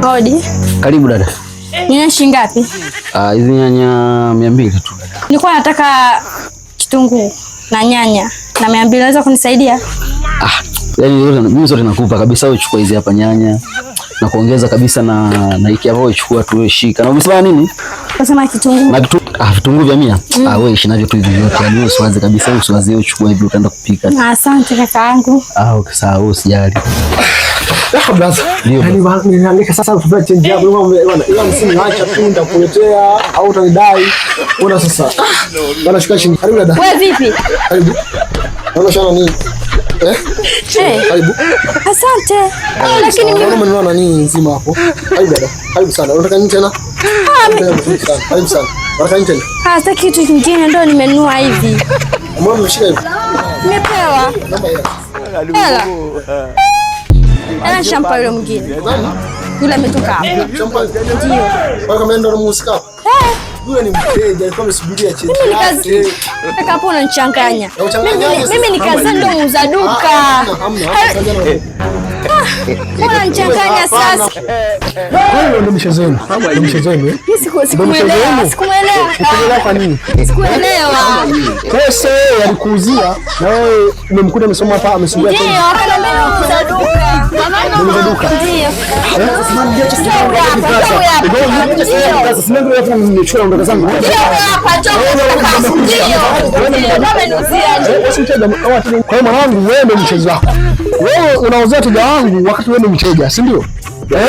Hodi. Karibu dada. Nyanya shilingi ngapi? Ah, hizi nyanya 200 tu dada. Nilikuwa nataka kitunguu na nyanya na 200, unaweza kunisaidia? Ah, yani mimi zote nakupa kabisa, wewe chukua hizi hapa nyanya na kuongeza kabisa na hiki hapo chukua tu wewe shika. Na umesema nini? Nasema kitunguu. Na kitu vitunguu vya 100. Ah, wewe ishi navyo tu hivi vyote. Yaani wewe usiwaze kabisa, wewe usiwaze, wewe chukua hivi utaenda kupika. Asante kaka yangu. Ah, okay sawa, wewe usijali. Ah, brother. Yaani ninaandika sasa utapewa change yako. Bwana, ila msimu acha tu nitakuletea au utanidai. Ona sasa. Bwana shika chini. Karibu dada. Wewe vipi? Karibu. Naona shana nini? Eh? Eh. Karibu. Asante. Lakini mimi Naona umenunua nani nzima hapo. Karibu dada. Karibu sana. Unataka nini tena? Karibu sana. Unataka nini tena? Ah, sitaki kitu kingine, ndio nimenunua hivi. Mbona umeshika hivi? Nimepewa. Namba hela. Hela. Hela shampa yule mwingine. Nani? Yule ametoka hapo. Shampa. Ndio. Kwa kama ndio mhusika hapo. Eh. Yule ni mteja, alikuwa amesubiria change. Mimi ni kazi. Kaka hapo unanichanganya. Mimi ni kazi ndio muuza duka. Hamna. Unanichanganya sasa. Wewe ndio mchezo wenu. Ndio mchezo wenu. Mimi sikumuelewa. Sikumuelewa. Sikumuelewa kwa nini? Sikuelewa. Pesa yeye alikuuzia na wewe umemkuta amesoma hapa amesubiria Ndio, akaniambia muuza duka. Muuza duka. Ndio. Kwa hiyo mwanangu, wewe ndio mchezo wako. Wewe unauzia wateja wangu wakati wewe ni mteja, si ndio?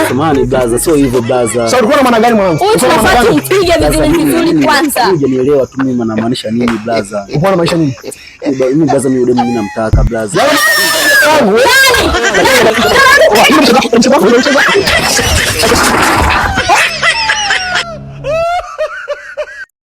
Samahani blaza, sio hivyo blaza. Sasa ulikuwa na maana gani mwanangu? Huyu tunafaa tumpige vizuri vizuri kwanza. Hujanielewa tu mimi namaanisha nini blaza. Ulikuwa unamaanisha nini? Mimi blaza, mimi yule mimi namtaka blaza. Wangu.